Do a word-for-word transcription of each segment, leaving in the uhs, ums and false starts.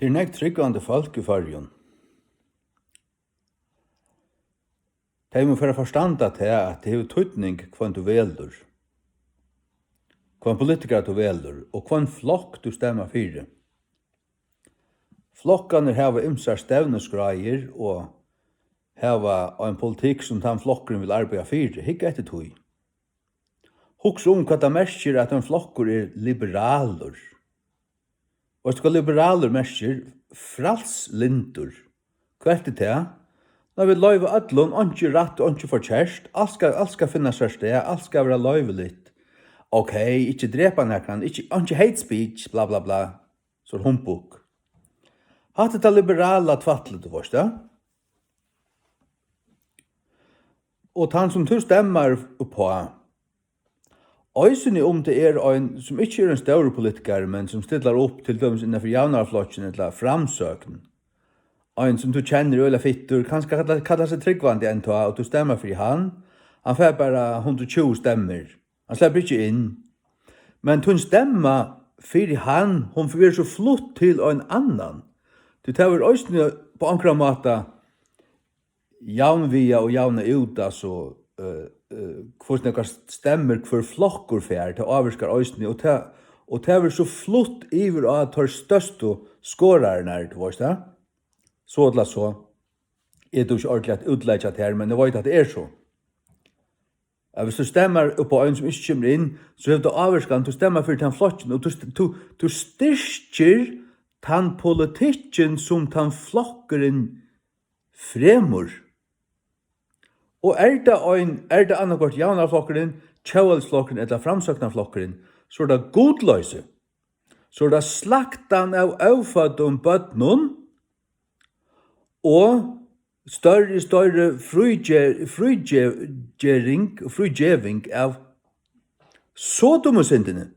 Tað eru nógv trúgvandi fólk í Føroyum. Tey mugu fara at forstanda tað, at tað hevur týdning, hvønn tú velur, hvønn politikara tú velur og hvønn flokk tú stemmar fyri. Flokkarnir hava ymsar stevnuskráir og hava ein politikk, sum tann flokkurin vil arbeiða fyri. Hygg eftir tí. Hugsa um, hvat tað merkir, at ein flokkur er liberalur. Veitst tú, hvat liberalur merkir? Frælslyndur. Hvat er tað? Nei, vit loyva øllum, einki er rætt og einki er forkert. Alt skal, alt skal finna sær stað, alt skal vera loyviligt. Ok, ikki drepa nakran, ikki, einki hate speech, bla, bla, bla. So humbug. Hatta er tað liberala tvætlið, tú veitst tað. Og tann, sum tú stemmar uppá, eisini um tað er ein, sum ikki er ein stórur politikari, men sum stillar upp til dømis innanfyri Javnaðarflokkin ella Framsókn, ein, sum tú kennir øgiliga fittur, kanska kallar, kallar seg trúgvandi enntá, og tú stemmar fyri hann, hann fær bara hundrað og tjúgu stemmur. Hann sleppur ikki inn. Men tín stemma fyri hann, hon verður so flutt til ein annan. Tí tað verður eisini á onkran máta javnviga og javna út, altso, eh, eh, hvussu nógvar stemmur hvør flokkur fær, tað ávirkar eisini, og tað, og tað verður so flutt yvir á teir størstu skorararnar, tú veitst tað? So ella so. Eg dugi ikki ordiliga at útleggja tað her, men eg veit, at tað er so. At viss tú stemmar upp á ein, sum ikki kemur inn, so hevur tað ávirkan, tú stemmar fyri tann flokkin, og tú st-, tú, tú styrkir tann politikkin, sum tann flokkurin fremur. Og er tað ein, er tað annaðhvørt Javnaðarflokkurin, Tjóðveldisflokkurin ella Framsóknarflokkurin, so er tað gudloysi. So er tað slaktan av óføddum børnum og størri, størri fríge-, fríge-, gering, frígeving av Sodomusyndini.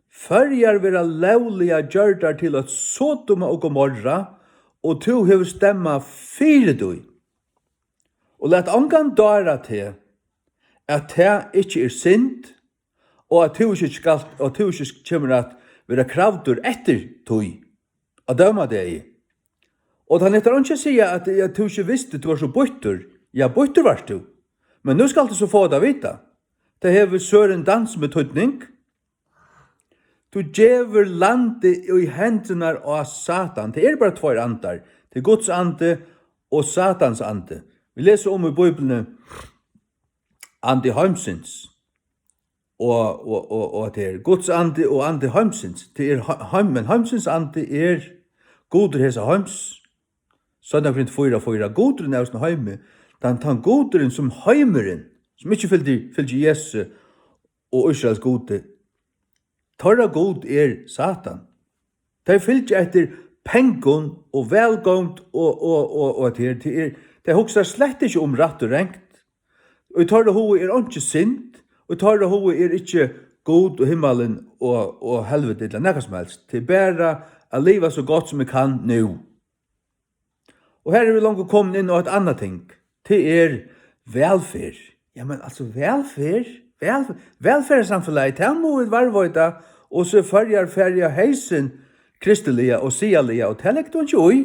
Føroyar verða lógliga gjørdar til eitt Sodoma og Gomorra, og tú hevur stemmað fyri tí. Og lat ongan dára teg, at tað ikki er synd, og at tú ikki skalt, og at tú ikki kemur at vera kravdur eftir tí á dómadegi. Og tað nyttar einki at siga, at, at tú ikki visti, tú var so býttur. Ja, býttur vart tú. Men nú skalt tú so fáa tað at vita. Tað hevur søren dans betydning. Tú gevur landið í hendurnar á Satan. Tað eru bara tveir andar. Tað er Guds andi og Satans andi. Vit lesa um í Bíbliuni andi heimsins. Og, og, og, og at tað er Guds andi og andi heimsins. Tað er he-, heim, men heimsins andi er gudur hesa heims. Seinna Korint fýra fýra. Gudurin av hesum heimi, tann, tann gudurin, sum heimurin, sum ikki fylgdi, fylgdi Jesu og Ísraels Gudi, teirra gud er Satan. Tey fylgja eftir pengum og vælgongd og, og, og, og at her, tað er, tey hugsa slett ikki um rætt og rangt. Og í teirra huga er einki synd, og í teirra huga er ikki Gud og himmalin og, og helviti ella nakað sum helst. Tað er bara at liva so gott, sum eg kann nú. Og her eru vit longu komin inn á eitt annað ting. Tað er vælferð. Ja, men altso, vælferð, vælferð, vælferðarsamfelagið, tað mugu vit varðveita, og so Føroyar fara á heysin kristiliga og siðaliga, og tað leggur tú ikki í.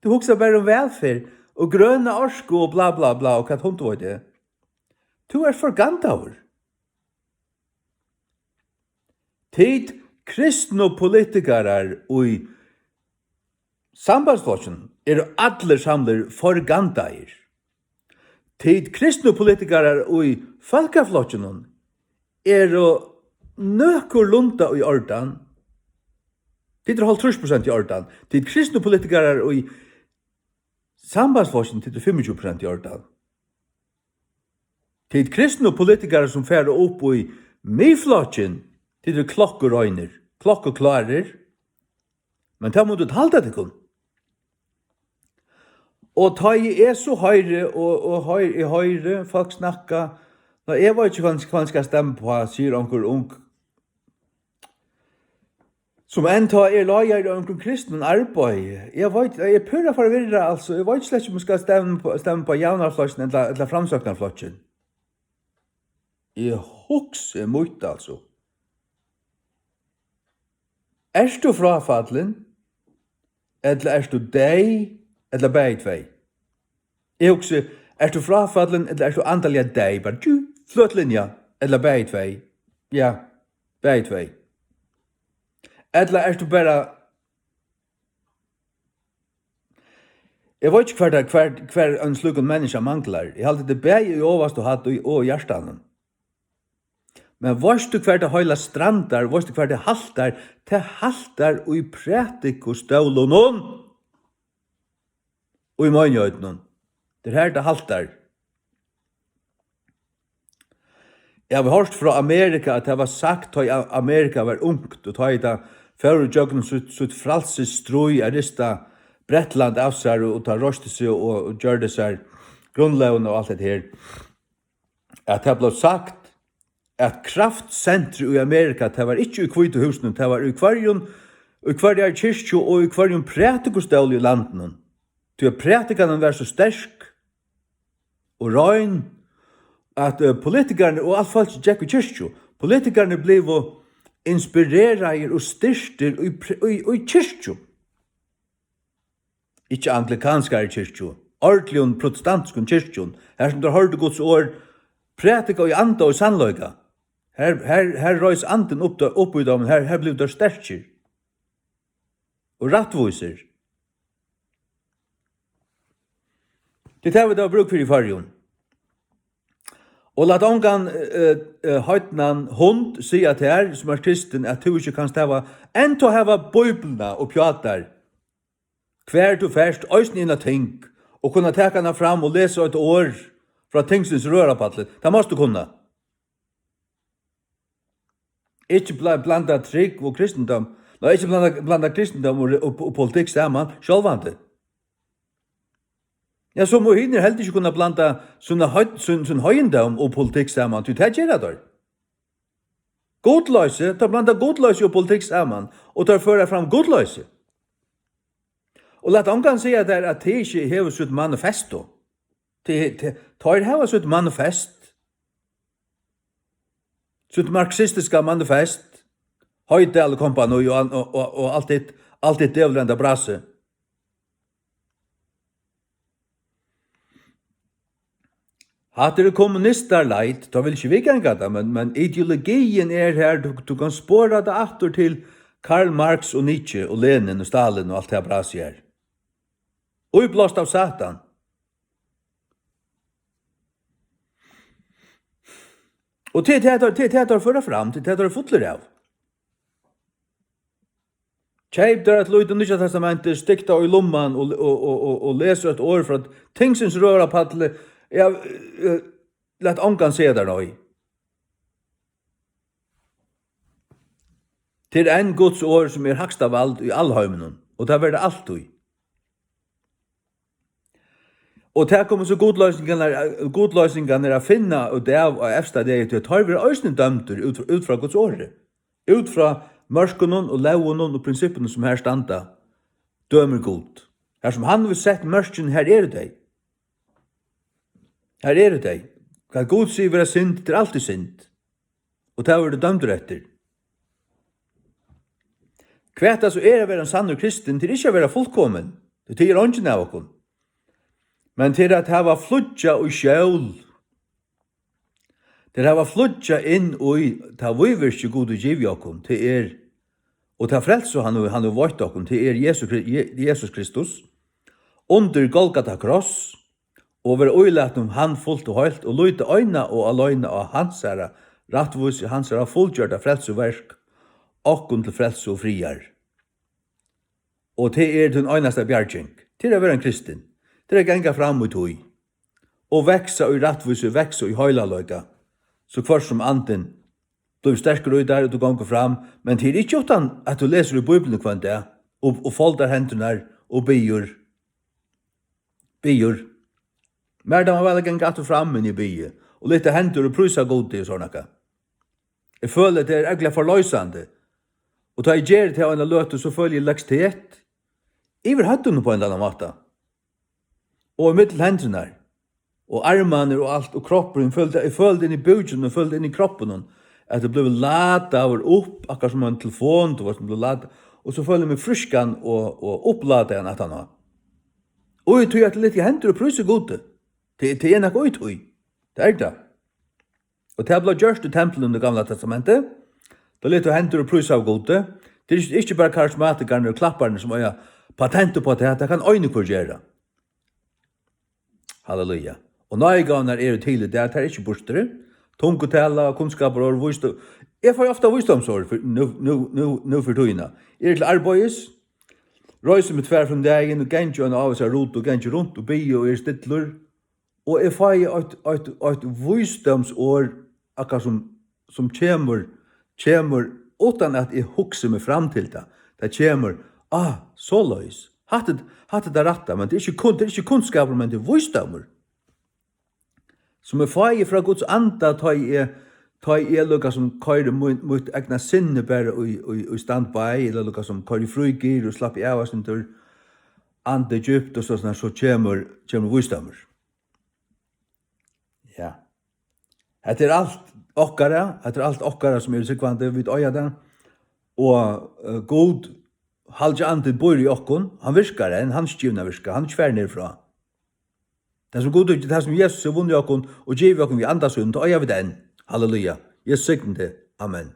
Tú hugsar bara um vælferð og grøna orku og bla, bla, bla, og hvat hund veit eg. Tú ert forgandaður. Tit kristnu politikarar í Sambandsflokkinum eru allir samlir forgandaðir. Tit kristnu politikarar í Fólkaflokkinum eru nøkulunda í ordan. Tit eru hálvtrýss prosent í ordan. Tit kristnu politikarar í Sambandsflokkinum, tit eru fimmogtjúgu prosent í ordan. Tit kristnu politikarar, sum fara upp í Miðflokkin, tit eru klokkureinir, klokkuklárir, men tað mugu tit halda tykkum. Og tá eg, eg so hoyri, og, og hoyri, eg hoyri fólk snakka, ná, eg veit ikki, hvønn, hvønn skal stemma uppá, sigur onkur ung, sum enntá er leiðari í onkrum kristnum arbeiði. Eg veit, eg eri púra forvirrað, altso. Eg veit slett ikki, um eg skal stemma uppá, stemma uppá Javnaðarflokkin ella, ella Framsóknarflokkin. Eg hugsi mítt, altso. Ert tú fráfallin? ella ert tú deyð, ella bæði tvey? Eg hugsi, ert tú fráfallin, ella ert tú andaliga deyð? Bara tjú, fløt linja, ella bæði tvey? Ja, bæði tvey. Ella ert tú bara, eg veit ikki, hvar tað, hvar, hvar ein slíkur menniskja manglar. Eg haldi, tað er bæði í ovastu hædd og í, og í hjartanum. Men veitst tú, hvar tað heila strandar? Veitst tú, hvar tað haltar? Tað haltar í prædikustólunum og í meinigheitini. Tað er har, tað haltar. Eg havi hoyrt frá Amerika, at tað var sagt, tá ið A-, Amerika var ungt, og tá ið tað fór ígjøgnum sítt, sítt frælsisstríð at rista Bretland av sær, og, og tað reisti seg og, og gjørdi sær grundlógina og alt hetta her, at tað bleiv sagt, at kraftsentrið í Amerika, tað var ikki í Hvítu Húsunum, tað var í hvørjum, í hvørjari kirkju og í hvørjum prædikustól í landinum. Tí at prædikanin var so sterk og rein, at, eh, politikararnir og alt fólkið gekk í kirkju. Politikararnir blivu inspireraðir og styrktir í pre-, í, í kirkju. Ikki anglikanskari kirkju, ordiliga protestantskum kirkjum, har sum teir hoyrdu Guds orð prædika í anda og í sannleika. Har, har, har reis andin upp, upp í teimum, har, har blivu teir sterkir og rættvísir. Tað er tað, vit hava brúk fyri í Føroyum. Og lat ongan, eh, eh, heidnan hund siga tær, sum ert kristin, at tú ikki kanst hava, enntá hava Bíbliuna uppi á tær, hvar tú fert, eisini inn á ting, og kunna taka hana fram og lesa eitt orð frá tingsins rørapalli. Tað mást tú kunna. Ikki bla-, blanda trúgv og kristindóm. Nei, ikki blanda, blanda kristindóm og, og, og politikk saman, sjálvandi. Ja, so mugu hinir heldur ikki kunna blanda sína heit-, sín, sín heidindóm og politikk saman, tí tað gera teir. Gudloysi, teir blanda gudloysi og politikk saman, og teir føra fram gudloysi. Og lat ongan siga tær, at tað ikki hevur sítt manifesto. Tað, tað, teir hava sítt manifest. Sítt marxistiska manifest, Hoydal og kompani og, og, og, og alt hitt, alt hitt djevulanda brasi. Hatta eru kommunistar light, teir vilja ikki viðganga tað, men, men ideologiin er har, tú, tú kanst spora tað aftur til Karl Marx og Nietzsche og Lenin og Stalin og alt tað brasi har. Íblást av Satan. Og tað er tað, tað er tað, teir føra fram, tað er tað, teir eru fullir av. Keyp tær eitt lítið Nýggja Testamenti, stikk tað í lumman og, og, og, og, og les eitt orð frá tingsins rørapalli. Ja, eh, lat ongan siga tær nei. Tað er ein Guds orð, sum er hægsta vald í alheiminum, og tað verður altíð. Og tað komu so gudloysingarnar, gudloysingarnar at finna út av á evsta degi, tí at teir verða eisini dømdir út, út frá Guds orði, út frá mørkunum og lógunum og prinsippunum, sum har standa, dømir Gud. Har sum hann hevur sett mørkini, har eru tey. Har eru tey. Hvat Gud sigur vera synd, tað er altíð synd. Og tað verður dømdur eftir. Hvat tað so er at vera ein sannur kristin, tað er ikki at vera fullkomin, tí tað er eingin av okkum. Men tað er at hava flýggjað í skjól. Tað er at hava flýggjað inn í tað vígvirki, Gud hevur givið okkum. Tað er, og tað frelsu, hann, hann hevur veitt okkum, tað er Jesus Kri-, Je-, Jesus Kristus. Undir Golgata kross, og vera ílatin um hann fult og heilt, og líta eina og aleina á hansara rættvísi, hansara fullgjørda frelsuverk, okkum til frelsu og friðar. Og tað er tín einasta bjarging. Tað er at vera ein kristin. Tað er at ganga fram í tí. Og vaksa í rættvísi, vaksa í heilagleika. So hvørt sum andin blívur sterkur í tær, og tú gongur fram, men tað er ikki uttan at tú lesur í Bíbliuni hvønn dag, og, og foldar hendurnar, og biður, biður. Mær dámar væl at ganga aftur fram, men eg biði, og lyfta hendur og prísa Gudi og sovorðið nakað. Eg føli, at tað er ógvuliga forloysandi, og tá eg geri tað eina løtu, so føli eg lagstet yvir høvdinum á ein ella annan máta. Og ímillum hendurnar og armarnar og alt, og kroppurin, føldi, eg føldi inn í búkinum og føldi inn í kroppinum, at eg bleiv ladaður upp, akkurát sum ein telefon, tú veitst, blívur ladaður, Og so føli eg meg frískan og, og uppladaðan aftaná. Og í tí at lítið hendur og prísir Gudi. Tað, tað er nakað í tí. Tað er tað. Og tað bleiv gjørt í templinum í Gamla Testamenti. Tá letu hendur og prísaðu Gudi. Tað er ikki, ikki bara karismatikarnir og klapparnir sum eiga patent upp á tað, tað kann ein og hvør gera. Halleluja. Og náðigávurnar eru til í dag, tær eru ikki burtur. Tungutala, kunnskaparorð, vísdóm. Eg fái ofta vísdómsorð fyri, nú, nú, nú, nú fyri tíðina. Eg eri til arbeiðis, reisi meg tvær um dagin og gangi eina ávísa rutu og gangi runt og biði og eri stillur. Og eg fái eitt, eitt, eitt vísdómsorð, akkurát sum, sum kemur, kemur uttan at eg hugsi meg fram til tað. Tað kemur, ah, soleiðis. Hatta er, hatta er tað rætta, men tað er ikki kun-, tað er ikki kunnskapur, men tað er vísdómur. Sum eg fái frá Guds anda, tá eg, tá eg líka sum koyri mín, mítt egna sinni bara í, í, í standby, ella líka sum koyri í frígir og slappi av eitt sindur, andi djúpt og so, so kemur, kemur vísdómur. Ja. Hetta er alt okkara, hetta er alt okkara sum eru trúgvandi, vit eiga tað. Og, eh, Gud, Heilagi Andin býr í okkum, hann virkar enn, hann er ikki givin at virka, hann er ikki farin niðurfrá. Tað sum Gud, tað sum Jesus hevur vunnið okkum og givið okkum við anda sínum, tað eiga vit enn. Halleluja. Jesus signi teg. Amen.